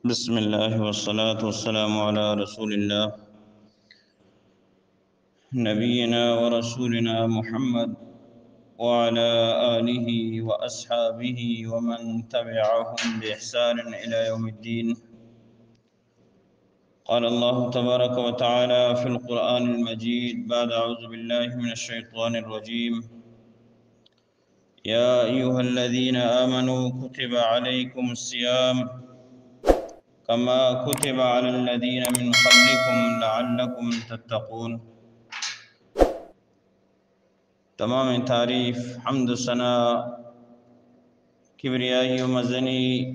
بسم الله والصلاة والسلام على رسول الله نبينا ورسولنا محمد وعلى آله وأصحابه ومن تبعهم بإحسان إلى يوم الدين. قال الله تبارك وتعالى في القرآن المجيد بعد أعوذ بالله من الشيطان الرجيم: يا أيها الذين آمنوا كتب عليكم الصيام كما كتب على الذين من قبلكم لعلكم تتقون. تمامیں تعریف، حمد و ثنا، کبریائی و مزنی،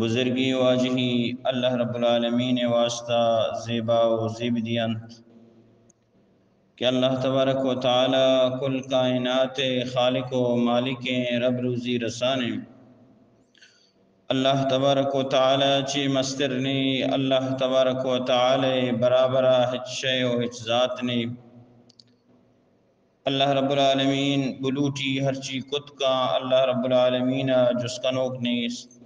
بزرگی و واجہی اللہ رب العالمین ءِ واسطہ زیبا و زیب دینت کہ اللہ تبارک و تعالی کل کائنات ءِ خالق و مالک ایں، رب روزی رسان ایں۔ اللہ تبارک و تعالی چی مستر نی، اللہ تبارک و تعالی برابر ءَ ہچ شے و ہچ ذات نی۔ اللہ رب العالمین بلوٹی ہرچی کت کاں، اللہ رب العالمین ءَ جست کنوک نیست۔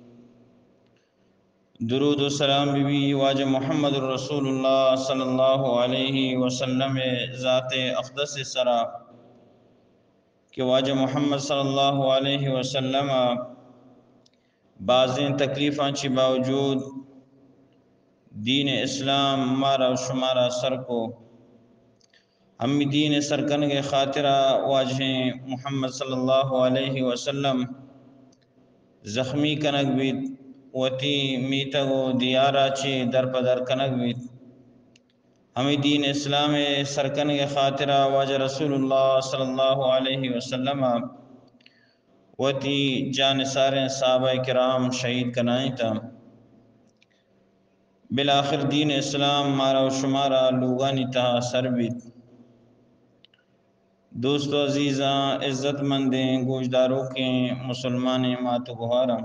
درود و سلام بہ بی واجہ محمد رسول اللہ صلی اللہ علیہ وسلم ءِ ذات اقدس ءِ سرا کہ واجہ محمد صلی اللہ علیہ وسلم ءَ بازیں تکلیفاں چی باوجود دین اسلام مارا و شمارا سر کو۔ ہمی دین سر کنگ ءِ خاطرا واجہ محمد صلی اللہ علیہ وسلم زخمی کنگ بیت، وتی میتگ و دیارا چی در پہ در کنگ بیت۔ ہمی دین اسلام ءِ سر کنگ ءِ خاطرا واجہ رسول اللہ صلی اللہ علیہ وسلم ءَ وتی جان ساریں صحابہ کرام شہید کنائینتاں۔ بالآخر دین اسلام مارا و شمارا لوگانی تہا سر بیت۔ دوست و عزیزاں، عزت مندیں گوشداروکیں مسلمانیں مات و گہاراں،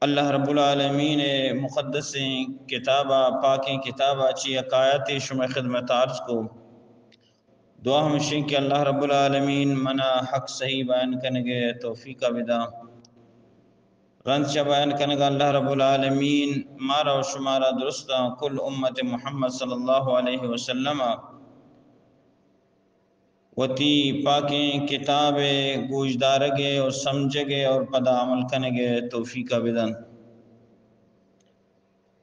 اللہ رب العالمین ءِ مقدسیں کتابا، پاکیں کتابا چی یک آیاتے شمئے خدمت عرض کو۔ دعا ہمشیں کہ اللہ رب العالمین منا حق صحیح بیان کنگ ءِ توفیق ءَ بدا۔ رند چہ بیان کنگا اللہ رب العالمین مارا و شمارا درستاں کل امت محمد صلی اللہ علیہ وسلم ءَ وتی پاکیں کتاب ءِ گوشدارگ ءِ اور سمجھگ ءِ اور پدا عمل کنگ ءِ توفیق ءَ بدنت۔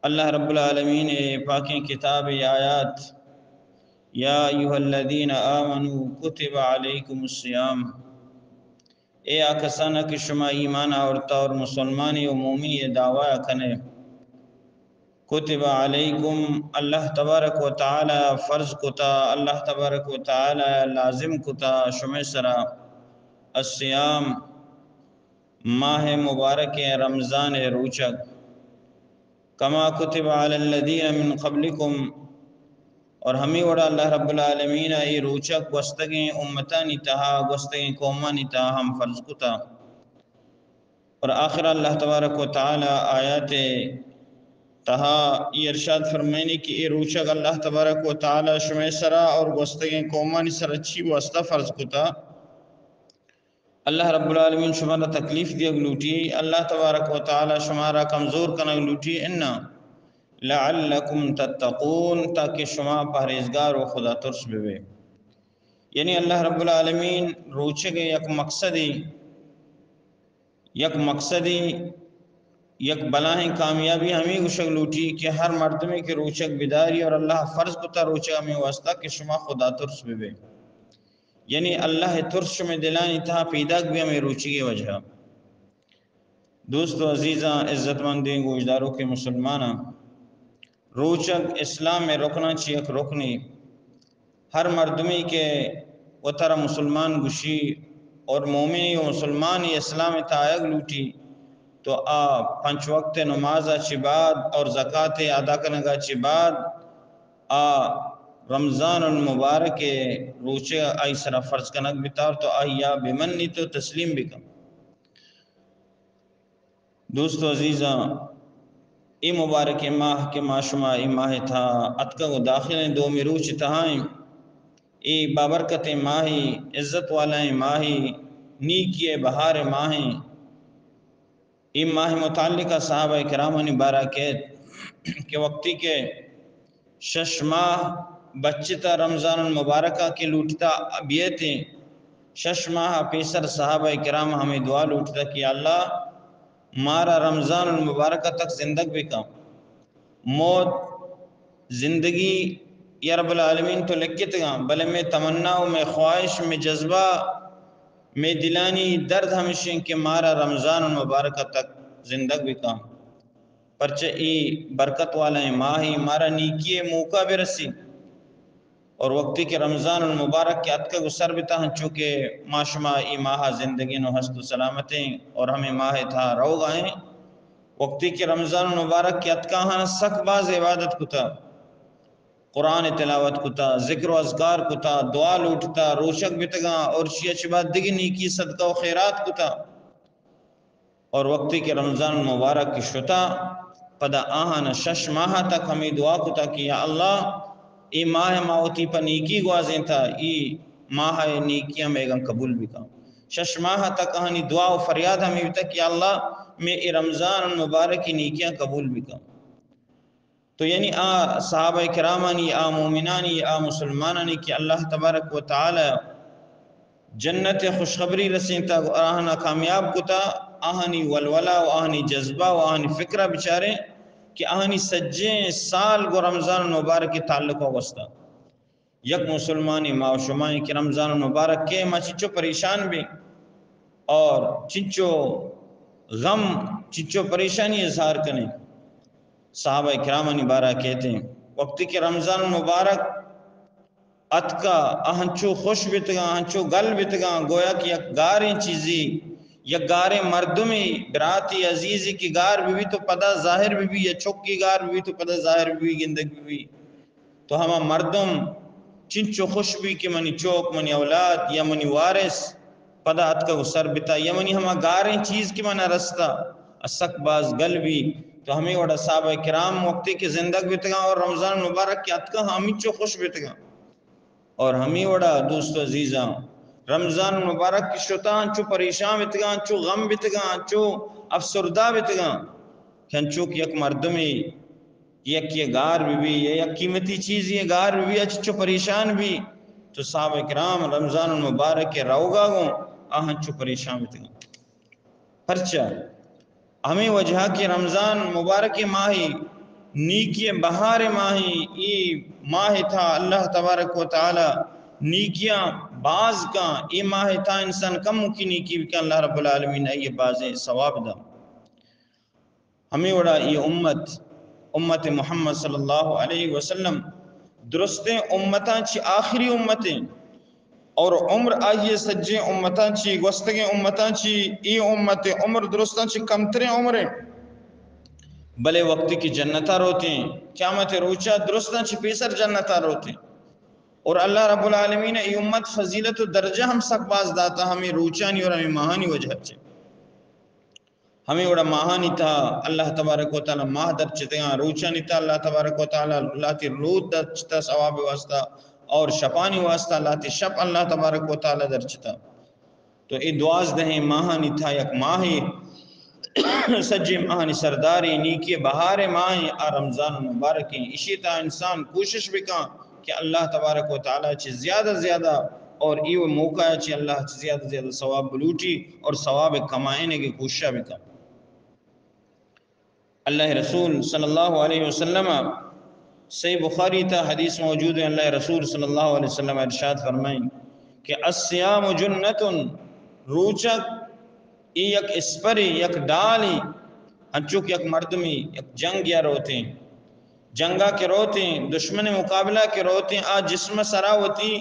اللہ رب العالمین ءِ پاکیں کتاب ءِ آیات، یا ایھا الذین آمنوا کتب علیکم الصیام، اے آ کساناں کہ شما ایمان آورتا اور مسلمانی و مومنی دعوی کنے، کتب علیکم، اللہ تبارک و تعالی فرض کتا، اللہ تبارک و تعالی لازم کتا شمئے سرا، الصیام، ماہ مبارک رمضان روچگ، کما کتب علی الذین من قبلکم، اور ہمے وڑا اللہ رب العالمین ءَ اے روچگ گوستگیں امتانی تہا، گوستگیں قومانی تہا ہم فرض کتا۔ اور آخر اللہ تبارک و تعالی آیات تہا اے ارشاد فرمائنی کہ اے روچگ اللہ تبارک و تعالی شمئے سرا اور گوستگیں قومانی سرا چی واسطہ فرض کتا؟ اللہ رب العالمین شمارا تکلیف دیگ لوٹی، اللہ تبارک و تعالی شمارا کمزور کنگ لوٹی، انا لعلکم تتقون، تاکہ شما پہریزگار و خدا ترس ببے۔ یعنی اللہ رب العالمین روچگ یک مقصدی، یک مقصدی، یک بلاہیں کامیابی ہمیں گوشگ لوٹی کہ ہر مردمے کہ روچگ بداری اور اللہ فرض کتا روچگ ہمیں واسطہ کہ شما خدا ترس ببے۔ یعنی اللہ ترس شمئے دلانی تہا پیداک بی ہمیں روچگے وجہ۔ دوست و عزیزاں، عزت مندیں گوشداروکیں مسلماناں، روچگ اسلام رکناں چی یک رکنے۔ ہر مردمے کہ وترا مسلمان گوشی اور مومنی و مسلمانی اسلام تہا آیگ لوٹی، تو آ پنچ وقت نماز چی بعد اور زکات ادا کنگا چی بعد آ رمضان المبارک روچے آئی سرا فرض کنگ بتار تو آئی ءَ بمنی تو تسلیم بکن۔ دوست و عزیزاں، اے مبارک ماہ کہ ما شما اے ماہ تہا اتکگ و داخل ایں، دومی روچ تہا ایں، اے بابرکتیں ماہی، عزت والائیں ماہی، نیکی بہار ماہیں۔ اے ماہ متعلقہ صحابہ کرامانی بارہ کیت کہ وقتی کہ شش ماہ بچتا رمضان المبارکہ کہ لوٹتا بیتیں، شش ماہ پیسر صحابہ کرام ہمیں دعا لوٹتا کہ اللہ مارا رمضان المبارکہ تک زندگ بکن۔ موت، زندگی یا رب العالمین تو لکتگاں، بلے میں تمنا و میں خواہش، میں جذبہ، میں دلانی درد ہمشیں کہ مارا رمضان المبارکہ تک زندگ بکن، پرچہ ای برکت والا ماہی مارا نیکی موقع برسی۔ اور وقتی کہ رمضان المبارک کہ اتکگ و سر بتا، ہنچو کہ ما شما ای ماہ زندگیں و ہست و سلامتیں اور ہمیں ماہ تھا روگا ہیں، وقتی کہ رمضان المبارک کہ اتکا ہاں سک باز عبادت کتا، قرآن تلاوت کتا، ذکر و اذکار کتا، دعا لوٹتا، روچگ بتگاں اور شی اچ بعد دگہ نیکی صدقہ و خیرات کتا۔ اور وقتی کہ رمضان المبارک کہ شتا، پدا آہاں شش ماہ تک ہمیں دعا کتا کہ یا اللہ، اے ماہ ما وتی پہ نیکی گوازینتا، اے ماہ نیکیاں میگن قبول بکن۔ شش ماہ تک آہانی دعا و فریاد ہمیں بتا کہ یا اللہ، میں اے رمضان المبارک نیکیاں قبول بکن۔ تو یعنی آ صحابہ کرامانی، آ مومنانی، آ مسلمانانی کہ اللہ تبارک و تعالی جنت خوشخبری رسینتا، آہانا کامیاب کتا، آہانی ولولہ و آہانی جذبہ و آہانی فکرہ بچاریں کہ آہانی سجیں سال گو رمضان المبارک تعلق و گوستا۔ یک مسلمانی ما و شمائیں کہ رمضان المبارک کہ ما چنچو پریشان بیں اور چنچو غم، چنچو پریشانی اظہار کنیں۔ صحابہ کرامانی بارہ کہتے ہیں، وقتی کہ رمضان المبارک اتکا، آ ہنچو خوش بیتگاں، ہنچو گل بیتگاں، گویا کہ یک گاریں چیزی، یک گاریں مردمی، براتی عزیزی کہ گار ببی تو پدا ظاہر ببی، یا چکی گار ببی تو پدا ظاہر ببی، گندگ ببی۔ تو ہما مردم چنچو خوش بی کہ منی چوک، منی اولاد یا منی وارث پدا اتکگ و سر بتا، یا منی ہما گاریں چیز کہ منا رستا، آ سک باز گل بی۔ تو ہمیں وڑا صحابہ کرام وقتی کہ زندگ بتگاں اور رمضان مبارک کہ اتکا، ہمینچو خوش بتگاں۔ اور ہمیں وڑا دوست و عزیزاں، رمضان مبارک کہ شتا، انچو پریشان بتگاں، انچو غم بتگاں، انچو افسردہ بتگاں کہ انچو کہ یک مردمے یکے گار ببی یا یک قیمتی چیزے گار ببی، آ چنچو پریشان بی۔ تو صحابہ کرام رمضان المبارک روگا گوں آ ہنچو پریشان بتگاں۔ پرچا؟ ہمیں وجہ کہ رمضان مبارک ماہی، نیکی بہار ماہی، ای ماہ تھا اللہ تبارک و تعالی نیکیاں باز کاں، ای ماہ تھا انسان کم کی نیکی بکاں، اللہ رب العالمین ای بازیں ثواب دا۔ ہمیں وڑا ای امت، امت محمد صلی اللہ علیہ وسلم درستیں امتاں چی آخری امتیں، اور عمر آئی سجیں امتاں چی، گوستگیں امتاں چی، ای امت عمر درستاں چی کمتریں عمریں، بلے وقتی کہ جنتا روتیں، قیامت روچا درستاں چی پیسر جنتا روتیں۔ اور اللہ رب العالمین ای امت فضیلت و درجہ ہم سک باز داتا ہمیں روچانی اور ہمیں ماہانی وجہ چے۔ ہمیں وڑا ماہانی تھا اللہ تبارک و تعالی ماہ درچتگاں، روچانی تھا اللہ تبارک و تعالی لاتی روت درچتا ثواب واسطہ، اور شپانی واسطہ لاتی شپ اللہ تبارک و تعالی درچتا۔ تو اے دوازدہیں ماہانی تھا یک ماہے، سجے ماہانی سرداریں، نیکی بہار ماہیں، آ رمضان مبارکیں۔ اشی تھا انسان کوشش بکاں کہ اللہ تبارک و تعالی چی زیادہ زیادہ اور ای موقع چی اللہ چی زیادہ زیادہ ثواب بلوٹی اور ثواب کمائنے کی کوشش بکاں۔ اللہ رسول صلی اللہ علیہ وسلم، صحیح بخاری تا حدیث موجود ہے، اللہ رسول صلی اللہ علیہ وسلم ارشاد فرمائیں کہ الصیام جنۃ، روچگ ای یک اسپری، یک ڈالی، انچو کہ یک مردمی یک جنگ یا روتیں، جنگا کہ روتیں، دشمن مقابلہ کہ روتیں، آ جسم سرا وتی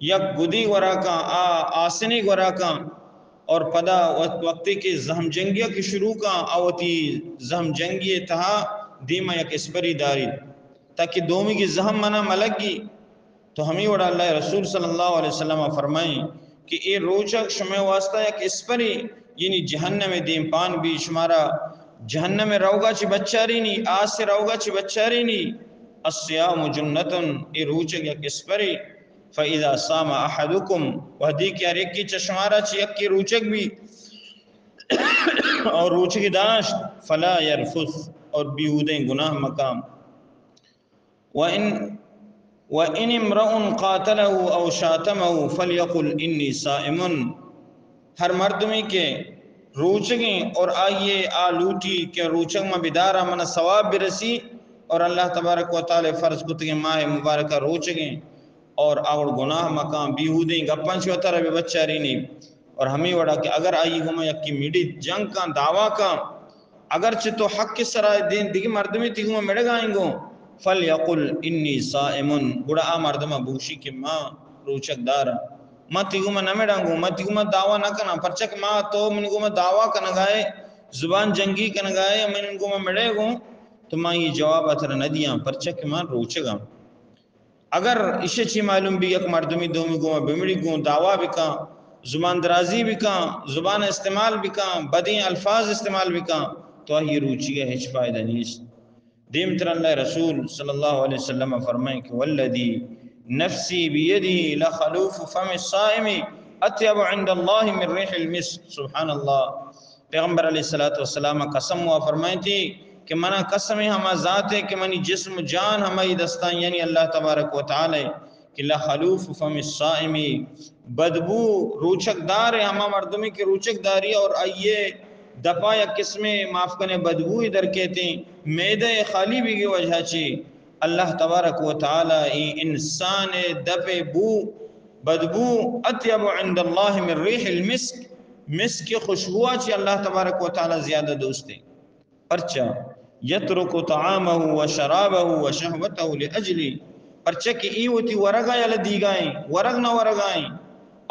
یک گدی گورا کاں، آ آسنی گورا کاں، اور پدا وقت، وقتی کہ زہم جنگی کہ شروع کاں، آ وتی زہم جنگی تہا دیما یک اسپری داری تاکہ دومی کی زہم منا ملگی۔ تو ہمیں وڑا اللہ رسول صلی اللہ علیہ وسلم فرمائیں کہ اے روچگ شمے واسطہ یک اسپری، یعنی جہنم دیم پان بی، شمارا جہنم روگا چی بچارینی، آس روگا چی بچارینی۔ الصیام جنۃ، اے روچگ یک اسپری۔ فاذا صام احدکم، وہدی کہ ہر یکی چہ شمارا چہ یکی روچگ بی، اور روچگی داشت، فلا یرفث، اور بیہودیں گناہ مکاں۔ وَإِنْ، وَإِنِ امْرَؤٌ قَاتَلَهُ أَوْ شَاتَمَهُ فَلْيَقُلْ إِنِّي صَائِمٌ۔ ہر مردمے کہ روچگیں اور آئی ءَ آ لوٹی کہ روچگ من بداراں، من ءَ ثواب برسی، اور اللہ تبارک و تعالی فرض کتگیں ماہ مبارکہ روچگیں، اور آ وڑ گناہ مکاں، بیہودیں گپاں چہ وتارا بہ بچارینی۔ اور ہمے وڑا کہ اگر آئی گوما یکے مڑیت، جنگ کاں، دعوا کاں، اگرچہ تو حق سرا دین دگہ مردمے تئی گوما مڑگائیں گوں، فلیقل انی صائم، گڑا آ مردما بوشی کہ ما روچگ داراں، ما تئی گوما نہ مڑاں گوں، ما تئی گوما دعوا نہ کناں، پرچا کہ ما، تو منی گوما دعوا کنگائے، زبان جنگی کنگائے، منی گوما مڑے گوں، تو ما یہ جواب ترا نہ دیاں، پرچا کہ ما روچگاں۔ اگر ایشی چی معلوم بی یک مردمی دومی گوما بمڑی گوں، دعوا بکاں، زبان درازی بکاں، زبان استعمال بکاں، بدیں الفاظ استعمال بکاں، تو آئی روچی ءَ ہچ فائدہ نیست۔ دیمتر اللہ رسول صلی اللہ علیہ وسلم فرمائیں کہ والذی نفسی بیدہ لخلوف فم الصائم اطیب عند اللہ من ریح المسک۔ سبحان اللہ۔ پیغمبر علیہ الصلوۃ والسلام قسم وا فرمائیں تھی کہ منا قسم ہے ہما ذات ہے کہ منی جسم و جان ہمائی دستان، یعنی اللہ تبارک و تعالی، کہ لخلوف فم الصائم، بدبو روچک دار ہے ہما مردمی کہ روچک داری اور آئیے دپا یک قسم، معاف کنے، بدبو در کہتے ہیں، معدہ خالی بیگی وجہ چی اللہ تبارک و تعالی ای انسان دپ بو، بدبو اطیب عند اللہ من ریح المسک، مسک خوشبو چی اللہ تبارک و تعالی زیادہ دوست ہے۔ پرچا؟ یترک طعامہ و شرابہ و شہوتہ لاجلی، پرچا کہ ای وتی ورگا یل دیگائیں، ورگ نہ ورگائیں،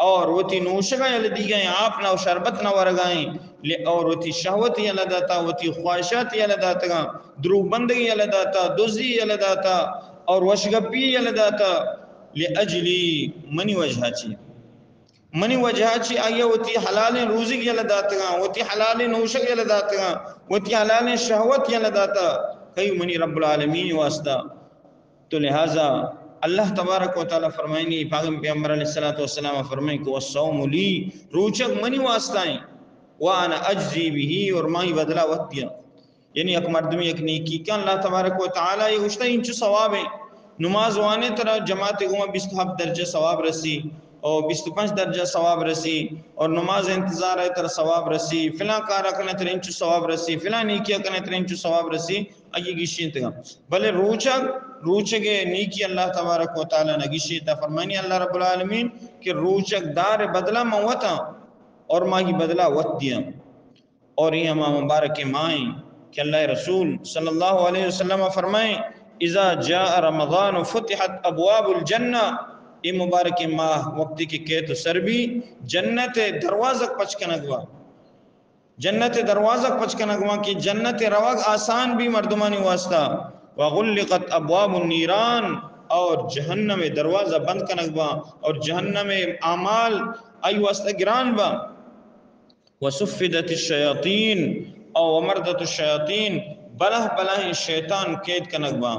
اور وتی نوشگا یل دیگائیں، آپ نہ و شربت نہ ورگائیں، لے، اور وتی شہوت یل داتا، وتی خواہشات یل داتگاں، دروگ بندگی یل داتا، دزی یل داتا، اور وشگپی یل داتا، لاجلی، منی وجہ چی۔ منی وجہ چی آئی وتی حلالیں روزگ یل داتگاں، وتی حلالیں نوشگ یل داتگاں، وتی حلالیں شہوت یل داتا، کئی منی رب العالمین واسطہ۔ تو لہذا اللہ تبارک و تعالی فرمائنی، پاگم پیغمبر علیہ الصلوۃ والسلام فرمائیں کہ والصوم لی، روچگ منی واسطہ ہیں، وانا اجزی بہ، اور مائی بدلہ وت دیاں۔ یعنی یک مردمی یک نیکی کن، اللہ تبارک و تعالی یہ گوشتا انچو ثواب ہیں۔ نماز وانے ترا جماعت گوما بیست و ہفت درجہ ثواب رسی، اور بیست و پنچ درجہ ثواب رسی، اور نماز انتظار ہے ترا ثواب رسی، فلاں کار کنے ترا انچو ثواب رسی، فلاں نیکی کنے ترا انچو ثواب رسی، آئی گیشینتگا۔ بلے روچگ، روچگ نیکی اللہ تبارک و تعالی نہ گیشینتا۔ فرمانی اللہ رب العالمین کہ روچگ دار بدلہ من وتاں اور ماہی بدلہ وت دیاں۔ اور یہ ہما مبارک ماہ ہیں کہ اللہ رسول صلی اللہ علیہ وسلم فرمائیں، اذا جاء رمضان فتحت ابواب الجنہ، یہ مبارک ماہ وقتی کہ کیت و سر بی، جنت دروازگ پچ کنگ با، جنت دروازگ پچ کنگ با کہ جنت روگ آسان بی مردمانی واسطہ، وغلقت ابواب النیران، اور جہنم دروازہ بند کنگ با، اور جہنم اعمال آئی واسطہ گران با۔ وصفدت الشیاطین، او ومردت الشیاطین، بلہ بلہیں شیطان قید کنگ باں۔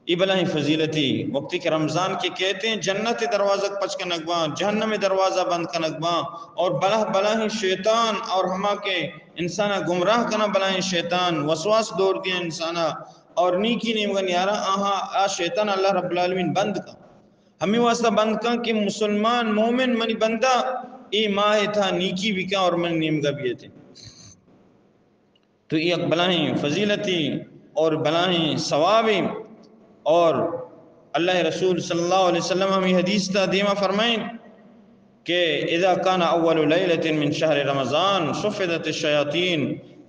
ای بلہیں فضیلتی وقتی کہ رمضان کے کہتے ہیں جنت دروازگ پچ کنگ باں، جہنم دروازہ بند کنگ باں، اور بلہ بلہیں شیطان اور ہما کہ انسانا گمراہ کنا بلہیں شیطان وسواس دور دیا انسانا اور نیکی نیمگا نیارا آہا آ شیطان اللہ رب العالمین بند کن۔ ہمے واسطہ بند کن کہ مسلمان، مومن، منی بندہ اے ماہ تھا نیکی بکن اور منی نیمگا بیتے۔ تو یہ یک بلاہیں فضیلتی اور بلاہیں ثوابی۔ اور اللہ رسول صلی اللہ علیہ وسلم ہمیں حدیث تا دیما فرمائیں کہ اذا کان اول لیلۃ من شہر رمضان صفدت الشیاطین،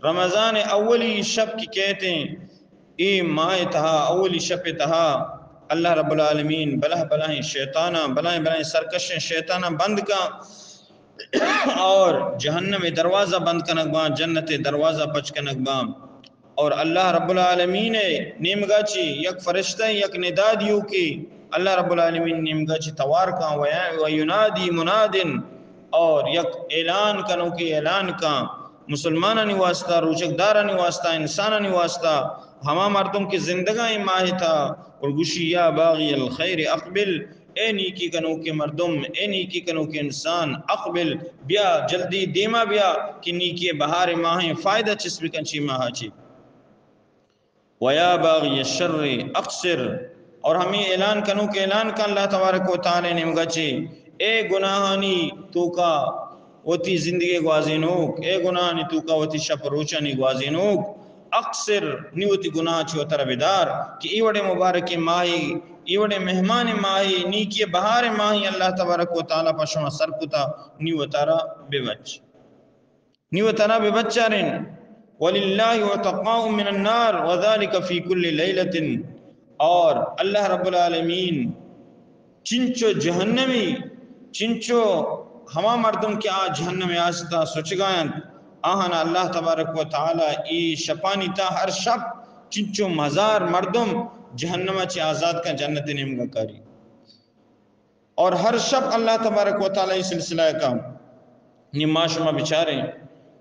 رمضان اولی شپ کی کہتے ہیں، اے ماہ تہا، اولی شپ تہا اللہ رب العالمین بلہ بلہیں شیطاناں، بلہیں بلہیں سرکشیں شیطاناں بند کاں اور جہنم دروازہ بند کنگ باں، جنت دروازہ پچ کنگ باں۔ اور اللہ رب العالمین نیمگا چی یک فرشتہ یک ندا دیو کہ اللہ رب العالمین نیمگا چی توار کاں و ینادی منادن، اور یک اعلان کنو کہ اعلان کاں مسلمانانی واسطہ، روچکدارانی واسطہ، انسانانی واسطہ، ہما مردم کہ زندگاں اے ماہ تھا، اور گوشی، یا باغی الخیر اقبل، اے نیکی کنوکیں مردم، اے نیکی کنوکیں انسان، اقبل، بیا، جلدی دیما بیا کہ نیکی بہار ماہیں، فائدہ چست بکن چی ماہا چی۔ وَيَا بَاغِيَ الشَّرِّ أَقْصِرْ، اور ہمیں اعلان کنوک اعلان کن اللہ تبارک و تعالی نیمگا چی، اے گناہانی توکا وتی زندگی گوازینوک، اے گناہانی توکا وتی شپ روچانی گوازینوک، اقصر، نی وتی گناہ چی وتر بدار کہ ای وڑے مبارکیں ماہی، ای وڑے مہمان ماہی، نیکی بہار ماہی اللہ تبارک و تعالی پہ شما سر کتا، نی وتارا ببچ۔ نی وترا ببچارین۔ وَلِلَّهِ عُتَقَاءُ مِنَ النَّارِ وَذَلِكَ فِي كُلِّ لَيْلَةٍ، اور اللہ رب العالمین چنچو جہنمی، چنچو ہما مردم کہ آ جہنم آستا سچگاینت، آہانا اللہ تبارک و تعالی ای شپانی تا ہر شپ چنچو ہزار مردم جہنم چی آزاد کن، جنت نیمگا کاری۔ اور ہر شپ اللہ تبارک و تعالی ای سلسلہ کا نی ما شما بچاریں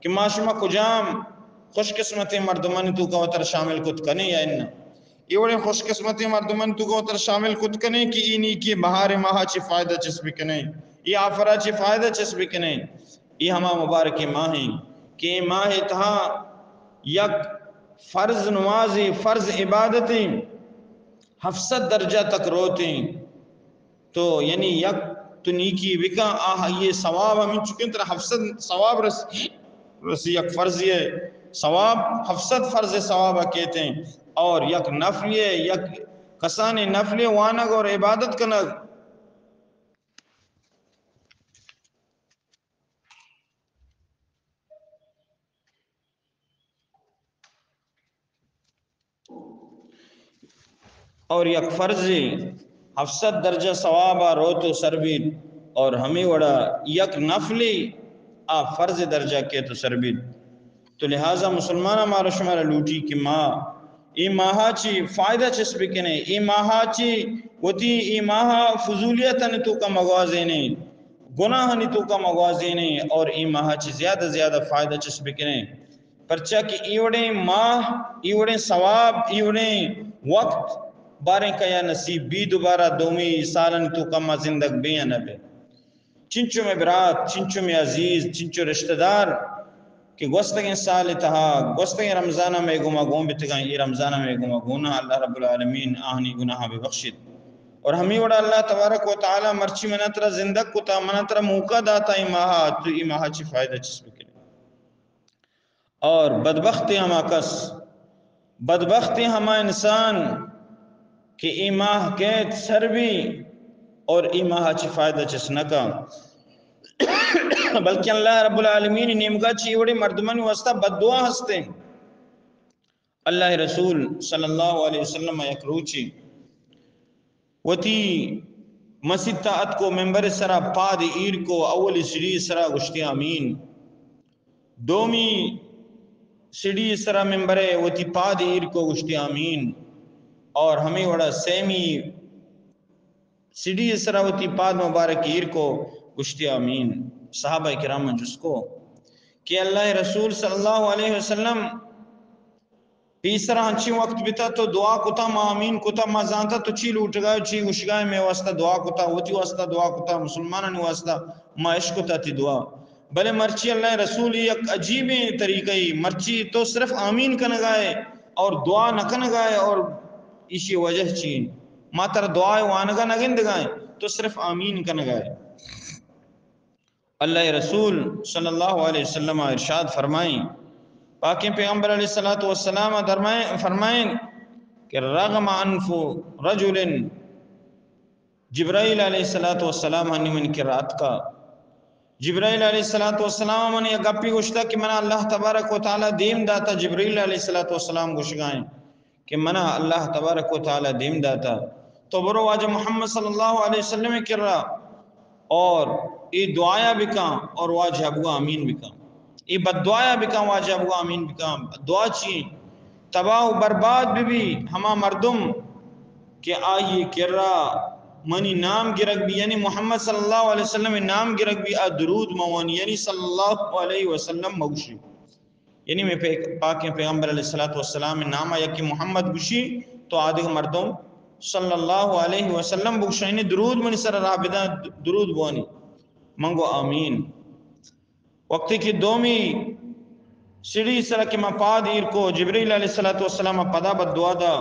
کہ ما شما کجام خوش قسمتیں مردمانی توکا وتر شامل کت کنیں یا اناں؟ ای وڑیں خوش قسمتیں مردمانی توکا وتر شامل کت کنیں کہ ای نیکی بہار ماہا چی فائدہ چست بکنیں، ای آفرا چی فائدہ چست بکنیں۔ ای ہما مبارکیں ماہیں کہ ای ماہ تہا یک فرض نمازی، فرض عبادتیں ہفت سد درجہ تک روتیں۔ تو یعنی یک تو نیکی بکن، آہ، یہ ثواب ہمیں چکن ترا ہفت سد ثواب رس-، رسی، یک فرضی ثواب، ہفت سد فرض ثواب کیتیں، اور یک نفلی، یک کسانی نفلی وانگ اور عبادت کنگ۔ اور یک فرضی ہفت سد درجہ ثوابا روت و سر بیت، اور ہمیں وڑا یک نفلی آ فرض درجہ کیت و سر بیت۔ تو لہذا مسلماناں مارا شمارا لوٹی کہ ما اے ماہا چی فائدہ چست بکنیں، اے ماہا چی وتی اے ماہا فضولیتانی توکا مگوازینیں، گناہانی توکا مگوازینیں اور اے ماہا چی زیادہ زیادہ فائدہ چست بکنیں۔ پرچا کہ اے وڑیں ماہ، اے وڑیں ثواب، اے وڑیں وقت باریں کیا نصیب بی دوبارہ دومی سالانی توکا ما زندگ بیں یا نہ بیں۔ چنچو مئے برات، چنچو مئے عزیز، چنچو رشتہ دار کہ گوستگیں سال تہا، گوستگیں رمضان ء مئے گوما گون بتگاں، اے رمضان ء مئے گوما گون، اللہ رب العالمین آہانی گناہاں ببخشیت۔ اور ہمے وڑا اللہ تبارک و تعالی مرچی منا ترا زندگ کتا، منا ترا موقع داتا اے ماہا، تو اے ماہا چی فائدہ چست بکنے؟ اور بدبخت ہما کس، بدبخت ہما انسان کہ اے ماہ کیت سر بی اور اے ماہ چی فائدہ چست نہ کا، بلکہ اللہ رب العالمین نیمگا چی وڑے مردمانی واسطہ بددعا ہستیں۔ اللہ رسول صلی اللہ علیہ وسلم یک روچی وتی مسیت ء اتک و ممبر سرا پاد ایر کو، اولی سیڑھی سرا گوشتی آمین۔ دومی سیڑھی سرا ممبر ء وتی پاد ایر کو، گوشتی آمین۔ اور ہمیں وڑا سیمی سیڑھی سرا وتی پاد مبارک ایر کو، گوشتی آمین۔ صحابہ کرام جست کو کہ اللہ رسول صلی اللہ علیہ وسلم، پیسرا انچیں وقت بتا تو دعا کتا، ما آمین کتا، ما زانتا تو چی لوٹگا، چی گوشگا، مئے واسطہ دعا کتا، وتی واسطہ دعا کتا، مسلمانانی واسطہ ما اشکتا تی دعا۔ بلے مرچی اللہ رسول یک عجیبیں طریقہ ای، مرچی تو صرف آمین کنگائے اور دعا نہ کنگائے، اور ایشی وجہ چی؟ ما ترا دعا وانگا نہ گندگائے، تو صرف آمین کنگائے۔ اللہ رسول صلی اللہ علیہ وسلم ارشاد فرمائیں، پاکیں پیغمبر علیہ الصلوۃ والسلام درمائیں، فرمائیں کہ رغم انف رجل، جبرائیل علیہ الصلوۃ والسلام ہنی من کرا اتکا۔ جبرائیل علیہ الصلوۃ والسلام من یک گپی گوشتا کہ منا اللہ تبارک و تعالی دیم داتا۔ جبرائیل علیہ الصلوۃ والسلام گوشگائیں کہ منا اللہ تبارک و تعالی دیم داتا، تو برو واجہ محمد صلی اللہ علیہ وسلم کرا اور اے دعایا بکاں اور واجہ ابو آمین بکاں، اے بددعایا بکاں، واجہ ابو آمین بکاں۔ دعا چی؟ تباہ و برباد بہ بی ہما مردم کہ آئی کرا منی نام گرگ بی، یعنی محمد صلی اللہ علیہ وسلم نام گرگ بی، آ درود موانی، یعنی صلی اللہ علیہ وسلم مگوشی۔ یعنی میں پہ-، پاکیں پیغمبر علیہ الصلوۃ والسلام نام یکی محمد گوشی تو آدگہ مردم صلی اللہ علیہ وسلم بگوشاں، یعنی درود منی سر راہ بداں، درود بوانی۔ من گو آمین۔ وقتی کہ دومی سیڑھی سرا کہ ما پاد ایر کو، جبریل علیہ الصلوۃ والسلام پدا بد دعا دا،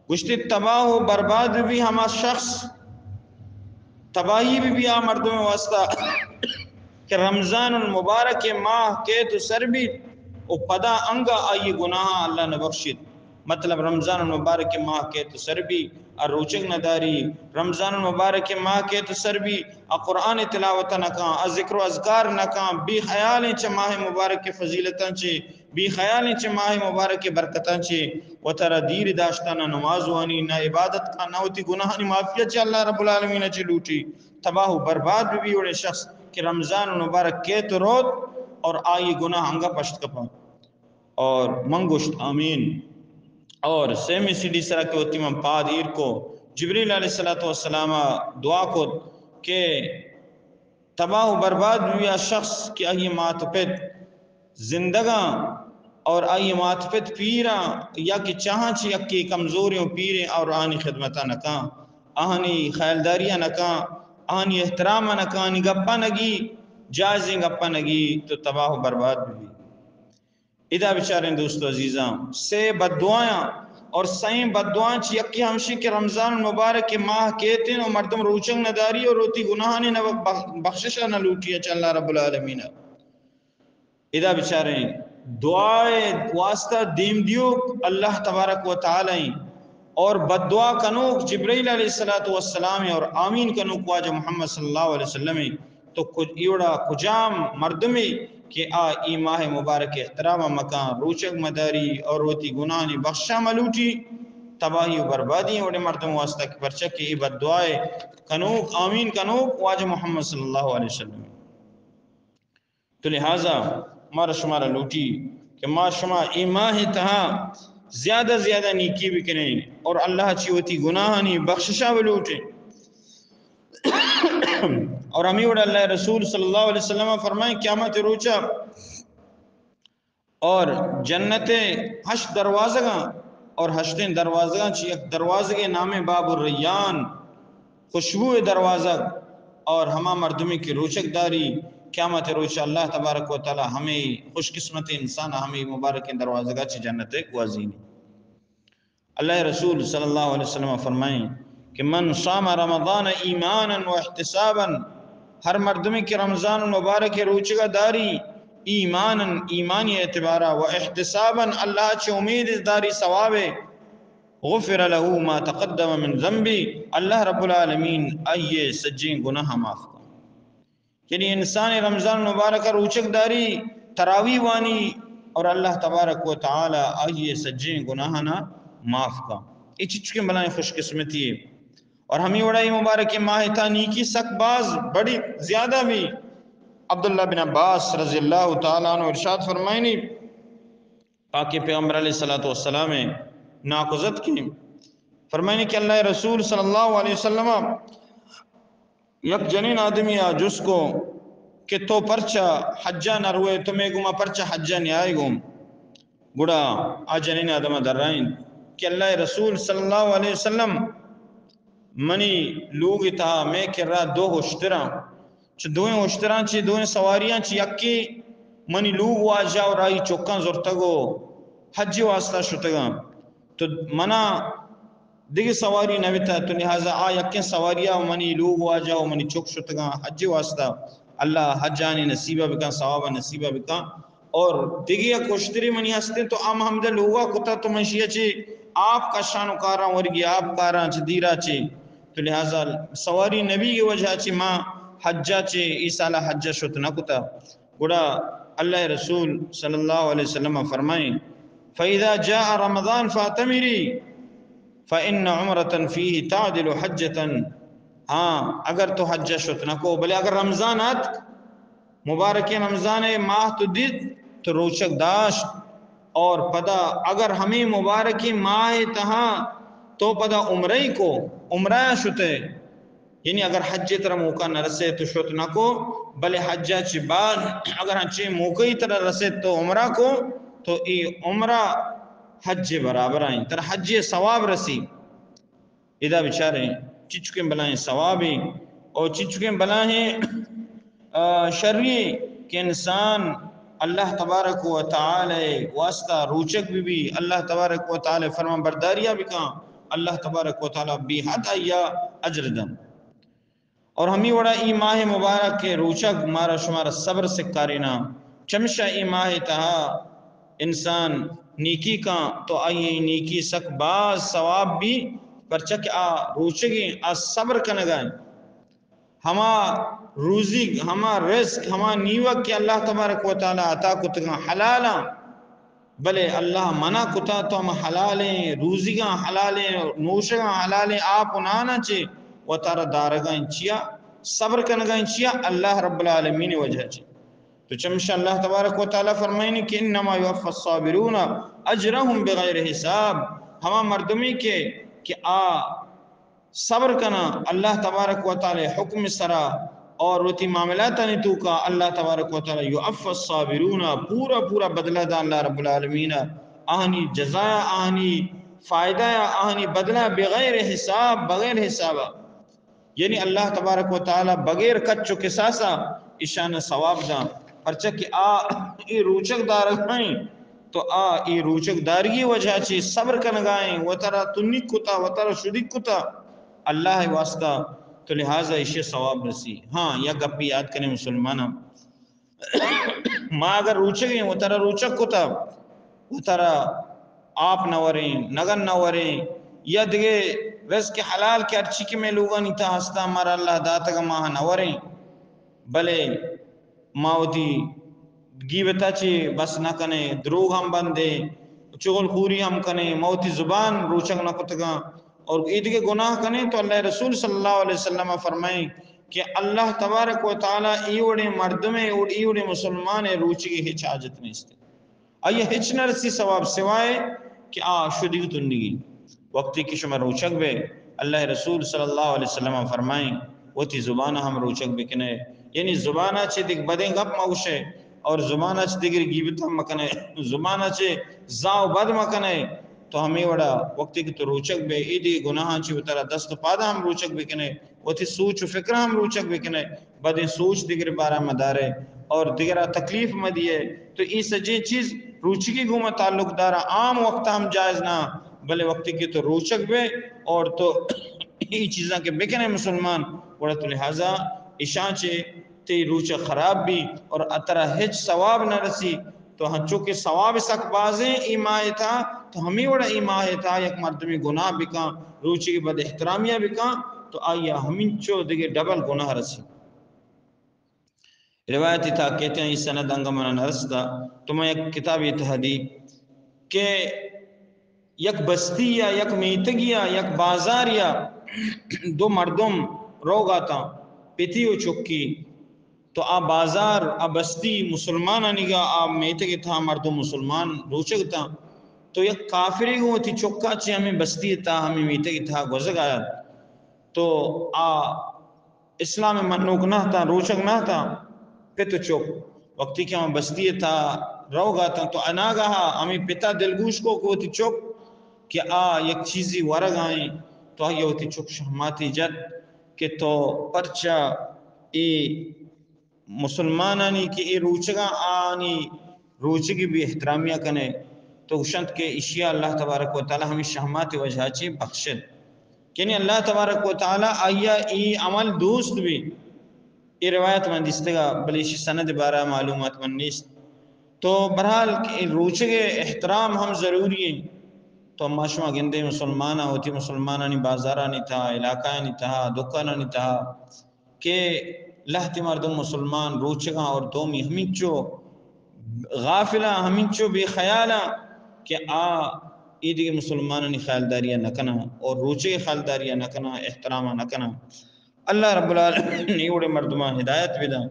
گوشتی، تباہ و برباد بی ہما شخص، تباہی بی بی آ مردم واسطہ کہ رمضان المبارک ماہ کیت و سر بیت و پدا انگا آئی گناہاں اللہ نہ بخشیت۔ مطلب، رمضان المبارک ماہ کیت و سر بی، ا روچگ نداری، رمضان المبارک ماہ کیت و سر بی، ا قرآن تلاوت نکاں، ا ذکر و اذکار نکاں، بی خیالیں چہ ماہ مبارک فضیلتاں چے، بی خیالیں چہ ماہ مبارک برکتاں چے، وترا دیر داشتہ، نہ نماز وانی، نہ عبادت کا، نہ وتی گناہانی معافیت چہ اللہ رب العالمین چے لوٹی، تباہ و برباد بی بی وڑیں شخص کہ رمضان المبارک کیت و روت اور آئی گناہ انگا پشت کپاں۔ اور من گوشت، آمین۔ اور سیمی سیڑھی سرا کہ وتی من پاد ایر کو، جبریل علیہ الصلوۃ والسلام دعا کت کہ تباہ و برباد بی آ شخص کہ آئی مات و پت زندگاں اور آئی مات و پت پیراں، یا کہ چاہاں چہ یکے کمزوریں و پیریں اور آہانی خدمتا نکاں، آہانی خیالداریا نکاں، آہانی احتراما نکاں، آہانی گپا نگی، جائزیں گپا نگی، تو تباہ و برباد بی۔ ادا بچاریں دوست و عزیزاں، سے بددعایاں اور سئیں بددعایاں چہ یکے ہمشی کہ رمضان المبارک ماہ کیتیں و مردم روچگ نداری اور وتی گناہانی نہ بخ-، بخششا نہ لوٹی چہ اللہ رب العالمین۔ ادا بچاریں دعائے واسطہ دیم دیوک اللہ تبارک و تعالی اور بددعا کنوک جبرائیل علیہ الصلوۃ والسلام اور آمین کنوک واجہ محمد صلی اللہ علیہ وسلم۔ تو کج-، ایوڑا کجام مردمے کہ آ ای ماہ مبارک احترام مکان، روچگ مداری اور وتی گناہانی بخشا ملوٹی، تباہی و بربادی وڑے مردم واسطہ کہ پرچہ کہ ای بددعائے کنوک، آمین کنوک واجہ محمد صلی اللہ علیہ وسلم۔ تو لہذا مارا شمارا لوٹی کہ ما شما ای ماہ تہا زیادہ زیادہ نیکی بکنیں اور اللہ چی وتی گناہانی بخششا بلوٹیں۔ اور ہمیں وڑا اللہ رسول صلی اللہ علیہ وسلم فرمائیں، قیامت روچا اور جنت ہشت دروازگاں اور ہشتیں دروازگاں چی یک دروازگے نام باب الریان، خوشبو دروازگ، اور ہما مردمی کہ روچک داری، قیامت روچ اللہ تبارک و تعالی ہمیں خوش قسمت انسان، ہمیں مبارکیں دروازگا چی جنت گوازینی۔ اللہ رسول صلی اللہ علیہ وسلم فرمائیں کہ من صام رمضان ایمانا و احتسابا، ہر مردمی کہ رمضان المبارک روچگا داری ایمانا، ایمانی اعتبارا، و احتسابا، اللہ چہ امید داری ثوابے، غفر له ما تقدم من ذنبه، اللہ رب العالمین آئیے سجیں گناہ معاف کن۔ یعنی انسان رمضان مبارک روچک داری، تراوی وانی اور اللہ تبارک و تعالی آئیے سجیں گناہانا معاف کا۔ اے چچکیں بلائیں خوش قسمتی ہے۔ اور ہمیں وڑا یہ مبارک ماہ تا نیکی سک باز بڑی زیادہ بھی۔ عبداللہ بن عباس رضی اللہ تعالی عنہ ارشاد فرمائنی، پاک پیغمبر علیہ الصلوۃ والسلام ناکوزت کی فرمائنی کہ اللہ رسول صلی اللہ علیہ وسلم یک جنین آدمی آ جست کو کہ تو پرچا حجا نروے، تو میں گما پرچا حجا نیائے گم؟ گڑا آ جنین آدم درائیں کہ اللہ رسول صلی اللہ علیہ وسلم، منی لوگ تہا میں کرا دو ہشتراں، چہ دوئیں ہشتراں چہ دوئیں سواریاں چہ یکے منی لوگ واجہ و رائی چکاں زرتگ و حج واسطہ شتگاں۔ تو منا دگہ سواری نہ بیتا، تو لہذا آ یکیں سواریا و منی لوگ واجہ و منی چک شتگاں حج واسطہ۔ اللہ حجانی نصیبہ بکن، ثوابہ نصیبہ بکن۔ اور دگہ یک اشتری منی ہستیں، تو آ ہمدا لوگا کتا، تو من شیا چے آپ کشان و کاراں ورگی، آپ کاراں چہ دیرا چے۔ تو لہذا سواری نبی کی وجہ چے ما حجا چے ای سالا حجا شت نہ کتا۔ گڑا اللہ رسول صلی اللہ علیہ وسلم فرمائیں، فَإِذَا جَاءَ رَمَضَانُ فَاعْتَمِرِي فَإِنَّ عُمْرَةً فِيهِ تَعْدِلُ حَجَّةً۔ ہاں، اگر تو حج شت نہ کو، بلے اگر رمضان آتک، مبارکیں رمضان ماہ تو دیت، تو روچک داشت، اور پدا اگر ہمیں مبارکیں ماہ تہا تو پدا عمرہ کو، عمرہ شتے، یعنی اگر حج ترا موقع نہ رسے تو شت نہ کو، بلے حج چہ بعد اگر ہنچیں موقعی ترا رسے تو عمرہ کو، تو ای عمرہ حج برابر آئیں، ترا حج ثواب رسی۔ ادا بچاریں چچکیں بلاہیں ثوابے اور چچکیں بلاہیں، آ، شری کہ انسان اللہ تبارک و تعالی واسطہ روچک بہ بی، اللہ تبارک و تعالی فرمان برداریا بکاں، اللہ تبارک و تعالی بے حد آیا اجر دن۔ اور ہمیں وڑا ای ماہ مبارک کے روچگ مارا شمارا صبر سکارینا، چمشا ای ماہ تہا انسان نیکی کاں تو آئی نیکی سک باز ثواب بی، پرچہ کہ آ روچگیں آ صبر کنگائیں۔ ہما روزی، ہما رزق، ہما نیوک کہ اللہ تبارک و تعالی عطا کتگاں حلالاں، بلے اللہ منع کتا تو ہم حلالیں روزیگاں، حلالیں نوشگاں، حلالیں آپ و ناناں چے وتارا دارگاں چیا، صبر کنگاں چیا، اللہ رب العالمین وجہ چے۔ تو چمشا اللہ تبارک و تعالی فرمائنی کہ انما یوفی الصابرون اجرهم بغیر حساب، ہما مردمی کے کہ آ صبر کناں اللہ تبارک و تعالی حکم سرا اور وتی معاملاتانی توکا اللہ تبارک و تعالی یوفی الصابرون پورا پورا بدلہ دا اللہ رب العالمین، آہانی جزایا، آہانی فائدہ یا آہانی بدلہ بغیر حساب، بغیر حسابا، یعنی اللہ تبارک و تعالی بغیر کچ و کساسا اشان ثواب دا، پرچہ کہ آ ای روچک دارگائیں تو آ ای روچگ داری وجہ چے صبر کنگائیں، وترا تنی کتا، وترا شدی کتا اللہ واسطہ، تو لہذا ایشی ثواب رسی۔ ہاں، یک گپی یاد کنیں مسلماناں، ما اگر روچگیں وترا روچگ کتا، وترا آپ نہ وریں، نگن نہ وریں، یا دگہ رزق حلال کہ ہرچی کہ میں لوگانی تا ہستا مارا اللہ داتگ ماہ نہ وریں، بلے ما وتی گیبتا چے بس نہ کنے، دروغ ہم بندے، چغل خوری ہم کنے، ما وتی زبان روچگ نہ کتگاں۔ اور ایدگہ گناہ کنے تو اللہ رسول صلی اللہ علیہ وسلم فرمائیں کہ اللہ تبارک و تعالی ای وڑیں مردمے اور ای وڑیں مسلمانے روچگی ہچ حاجت نیست۔ آئی ہچ نہ رسی ثواب سوائے کہ آ شدیگ تنگی۔ وقتی کہ شما روچگ بے، اللہ رسول صلی اللہ علیہ وسلم فرمائیں، وتی زبان ہم روچگ بکنے، یعنی زبان چے دگہ بدیں گپ مگوشے اور زبان چے دگہ گیبت ہم مکنے، زبان چے زاو بد مکنے، تو ہمیں وڑا وقتی کہ تو روچگ بے، ایدی گناہاں چے وترا دست و پادا ہم روچگ بکنے، وتی سوچ و فکر ہم روچگ بکنے، بدیں سوچ دگرے بارا مدارے اور دگرا تکلیف مدیے۔ تو ای سجیں چیز روچگی گوما تعلق دارا، عام وقت ہم جائز نہ، بلے وقتی کہ تو روچگ بے اور تو ای چیزاں کہ بکنے مسلمان، گڑا تو لہذا اشاں چے تی روچ خراب بی اور اترا ہچ ثواب نہ رسی۔ تو ہنچو کہ ثواب سک بازیں ای ماہ تا، تو ہمیں وڑا ای ماہ تا یک مردمی گناہ بکاں، روچی بد احترامیا بکاں، تو آیا ہمینچو دگہ ڈبل گناہ رسی۔ روایت تا کہتے ہیں، ای سند انگا منا نرستا، تو میں یک کتابی تہا دی کہ یک بستی یا یک میتگی یا یک بازار یا دو مردم روگا تاں، پتی و چکی، تو آ بازار، آ بستی مسلمانانی گا، آ میتگ تہا مردم مسلمان روچگ تاں، تو یک کافرے گوں وتی چکا چہ ہمیں بستی تہا، ہمیں میتگ تہا گوزگ آیا، تو آ اسلام منوک نہ تاں، روچگ نہ تاں، پت و چک وقتی کہ ہم بستی تہا روگا تاں، تو اناگاہا ہمیں پتا دلگوش کو کہ وتی چک کہ آ یک چیزی ورگ آئیں، تو آئی وتی چک شہماتی جت کہ تو پرچا اے مسلمانانی کہ اے روچگاں آنی روچگی بے احترامیا کنے، تو گوشنت کہ اشیا اللہ تبارک و تعالی ہمیں شہمات وجہ چے بخشت۔ یعنی اللہ تبارک و تعالی آیا ای عمل دوست بی۔ اے روایت من دیستگا، بلے اشی سند بارہ معلومات من نیست۔ تو بہرحال اے روچگ احترام ہم ضروری ہیں۔ تو ما شما گندے مسلماناں وتی مسلمانانی بازارانی تہا، علاقہانی تہا، دکانانی تہا کہ لہتے مردم مسلمان روچگاں اور دومی ہمینچو غافلاں، ہمینچو بے خیالاں کہ آ ایدگہ مسلمانانی خیالداریا نہ کناں اور روچگے خیالداریا نہ کناں، احتراما نہ کناں۔ اللہ رب العالمین اے وڑیں مردماں ہدایت بداں۔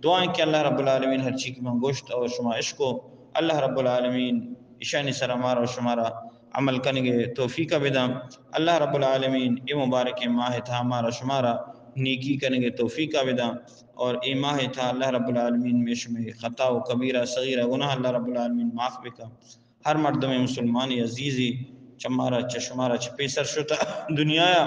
دعائیں کہ اللہ رب العالمین ہرچی کہ من گوشت اور شما اشکو، اللہ رب العالمین اشانی سرا مارا و شمارا عمل کنگے توفیق بداں۔ اللہ رب العالمین اے مبارکیں ماہ تہا مارا شمارا نیکی کنگے توفیق بداں اور اے ماہ تہا اللہ رب العالمین میں شمے خطا و کبیرہ صغیرہ گناہ اللہ رب العالمین معاف بکا۔ ہر مردم مسلمان عزیزی چہ مارا، چہ شمارا چہ پیسر شتہ دنیایا،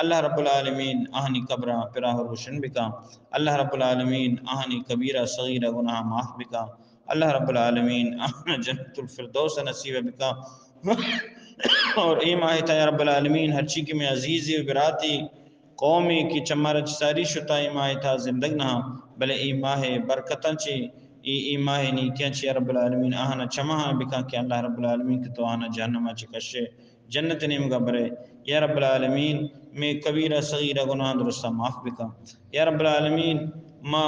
اللہ رب العالمین آہانی قبراں پراہ و روشن بکاں۔ اللہ رب العالمین آہانی کبیرہ صغیرہ گناہ معاف بکاں۔ اللہ رب العالمین آہانا جنت الفردوس نصیب بکاں۔ اور اے ماہ تا یا رب العالمین ہرچی کہ میں عزیزی و براتی قومے کہ چہ مارا چہ ساری شتا، اے ماہ تا زندگ نہ، بلے اے ماہ برکتاں چہ، اے، اے ماہ نیکیاں چہ یا رب العالمین آہانا چمہاں بکاں کہ اللہ رب العالمین کہ تو آہانا جہنما چہ کشے، جنت نیمگا برے۔ یا رب العالمین، میں کبیرہ صغیرہ گناہ درستاں معاف بکاں۔ یا رب العالمین، ما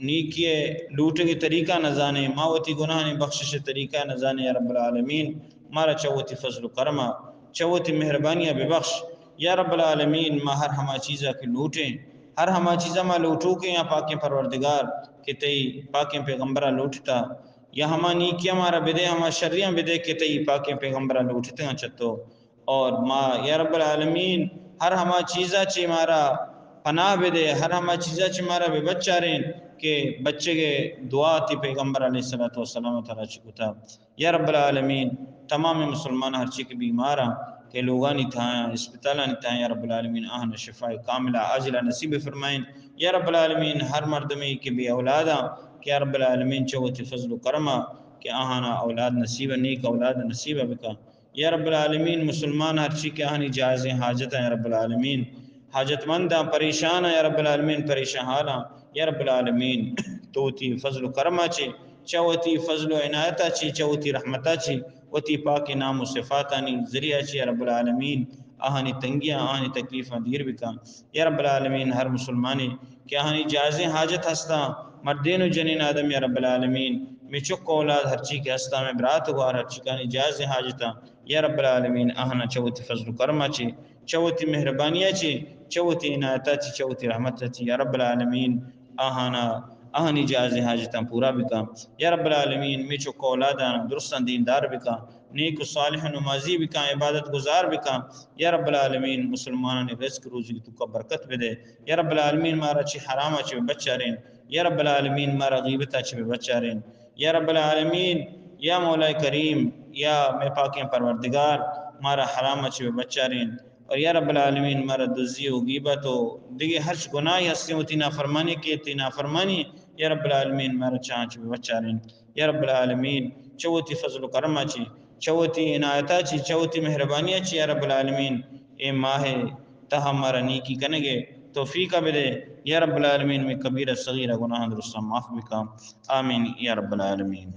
نیکی ء لوٹگ ء طریقہ نہ زانیں، ما وتی گناہانی بخشش ء طریقہ نہ زانیں۔ یا رب العالمین، مارا چہ وتی فضل و کرم ء، چہ وتی مہربانی ء ببخش۔ یا رب العالمین، ما ہر ہما چیزا کہ لوٹیں، ہر ہما چیزا ما لوٹوکیں یا پاکیں پروردگار کہ تئی پاکیں پیغمبرا لوٹتا، یا ہما نیکیاں مارا بدے، ہما شریاں بدے کہ تئی پاکیں پیغمبرا لوٹتگاں چہ تو۔ اور ما یا رب العالمین، ہر ہما چیزا چہ مارا پناہ بدے، ہر ہما چیزا چہ مارا ببچارین کہ بچگے دعا تی پیغمبر علیہ الصلوۃ والسلام ترا چہ کتا۔ یا رب العالمین، تمام مسلمان ہرچی کہ بیماراں کہ لوگانی تہایاں، اسپتالانی تہایاں، یا رب العالمین آہانا شفاء کاملہ عاجلہ نصیب فرمائین۔ یا رب العالمین، ہر مردمی کہ بے اولاداں کہ یا رب العالمین چہ وتی فضل و کرما کہ آہانا اولاد نصیب، نیک اولاد نصیب بکا۔ یا رب العالمین، مسلمان ہرچی کہ آہانی جائزیں حاجتاں یا رب العالمین، حاجت منداں، پریشاناں یا رب العالمین، پریشان حالاں یا رب العالمین، تو وتی فضل و کرما چہ، چہ وتی فضل و عنایتا چہ، چہ وتی رحمتا چہ، وتی پاکیں نام و صفاتانی ذریعہ چہ یا رب العالمین آہانی تنگیاں، آہانی تکلیفاں دیر بکاں۔ یا رب العالمین، ہر مسلمانے کہ آہانی جائزیں حاجت ہستاں، مردین و جنین آدم یا رب العالمین، میں چک اولاد ہرچی کہ ہستاں، میں برات و گوار ہرچی کہ آہانی جائزیں حاجتاں، یا رب العالمین، آہانا چہ وتی فضل و کرما چہ، چہ وتی مہربانیا چہ، چہ وتی عنایتا چہ، چہ وتی رحمتا چہ، یا رب العالمین، آہانا، آہانی جائزیں حاجتاں پورا بکاں۔ یا رب العالمین، میں چک اولاداں درستاں دیندار بکاں، نیک و صالح و نمازی بکاں، عبادت گزار بکاں۔ یا رب العالمین، مسلمانانی رزق روزی توکا برکت بدے۔ یا رب العالمین، مارا چہ حراما چہ بچارین۔ یا رب العالمین، مارا غیبتا چہ بچارین۔ یا رب العالمین، یا مولا کریم، یا میں پاکیں پروردگار، مارا حراما چہ بچارین۔ اور یا رب العالمین، مارا دزی و غیبت و دگہ ہرچ گناہی ہستیں وتی نافرمانی کہ تی نافرمانی، یا رب العالمین، مارا چاہاں چہ بچارین۔ یا رب العالمین، چہ وتی فضل و کرما چہ، چہ وتی عنایتا چہ، چہ وتی مہربانیا چہ، یا رب العالمین، اے ماہ تہا مارا نیکی کنگے توفیقا بدے۔ یا رب العالمین، میں کبیرہ صغیرہ گناہاں درستاں معاف بکاں۔ آمین یا رب العالمین۔